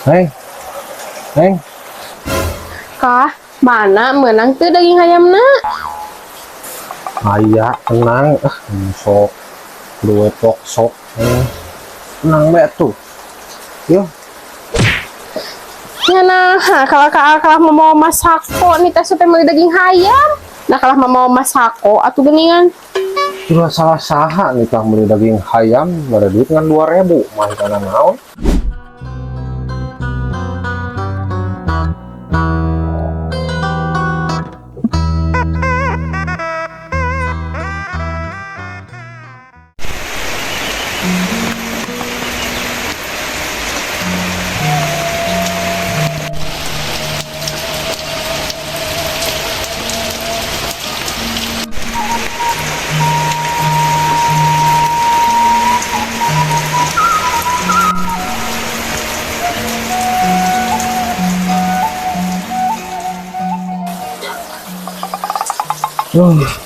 Neng. Neng. Kah, mana meunang teu daging hayamna? Aya, tenang. Ah, sok. Duwe tok sok. Tenang bae tuh. Yo. Nya nah, kalah kalah mau masako nih teh supaya meuli daging hayam. Nah, kalah mau masako atuh geuningan. Cuma salah saha nih tah beli daging hayam, ada duit ngan 2000, mah kana naon?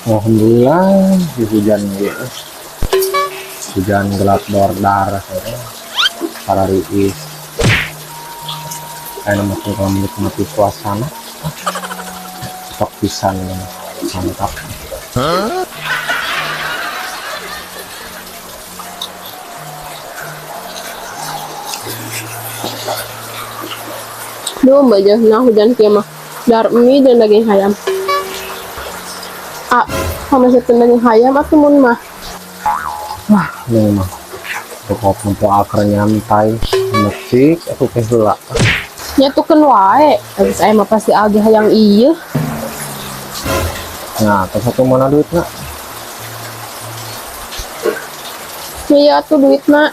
Alhamdulillah di hujan gitu. Hujan gelap dordar saya. Para riis. Ayo masuk kalau menikmati suasana. Sok pisan mantap. Duh, aja nah hujan kieu mah. Dar mie dan daging hayam. Ah, pamasieukeun daging hayam atuh mun mah. Wah, ini mah cukup untuk aker nyantai musik aku teh heula. Nyatukeun wae. Habis aya mah pasti age hayang ieu. Nah, terus satu mana duitna? Nya atuh duitna.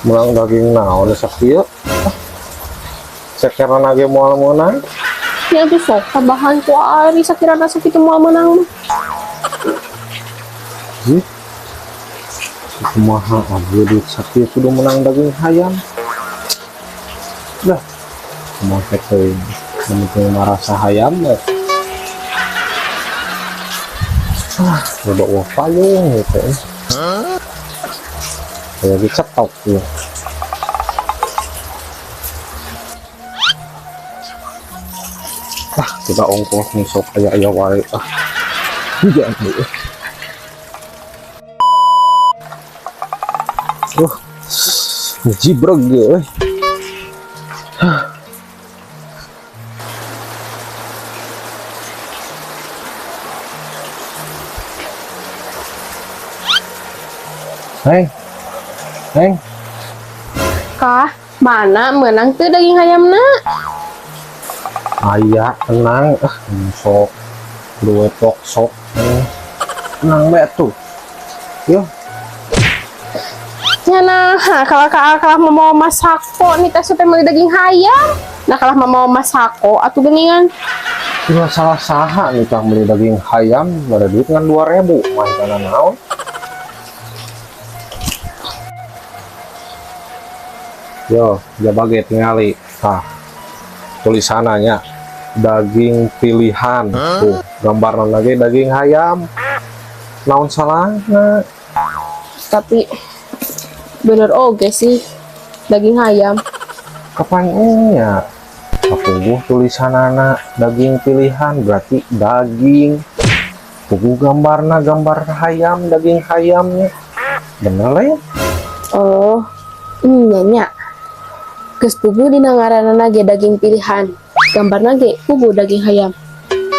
Meunang daging naon sakieu? Sakirana ge moal meunang. Nya atuh sok tambahan ku ari sakirana sakitu moal meunang mah. Ih. Kumaha abdi duit sakieu kudu meunang daging hayam. Dah. Kumaha teh teuing. Penting mah rasa hayam we. Ah, udah wah payung gitu. Kayak dicetok ya. Ah, kita ongkos nih sok aya aya wae. Ah. Hujan deh. Wah, jibreg ge euy. Neng. Neng. Kah, mana meunang teu daging hayamna? Aya, tenang. Ah, sok. Duwe tok sok. Tenang bae tuh. Yo. Nya nah, kalah kalah mau masako nih teh supaya meuli daging hayam. Nah, kalah mau masako atuh geuningan. Cuma salah saha nih tah beli daging hayam, ada duit ngan 2000, mah kana naon? Yo, jabage tingali. Tah, tulisananya daging pilihan. Tuh, gambarna lagi daging hayam. Naon salahna? Tapi bener oge sih daging hayam. Kapan nya? Kapuguh tulisanana daging pilihan berarti daging. Puguh gambarna gambar hayam, daging hayamnya. Bener lah ya? Oh, nya nya. Geus puguh dina ngaranna ge daging pilihan. Gambarna ge puguh daging hayam.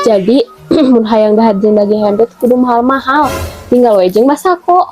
Jadi mun hayang dahar jeung daging hayam teh kudu mahal-mahal. Tinggal we jeung masako.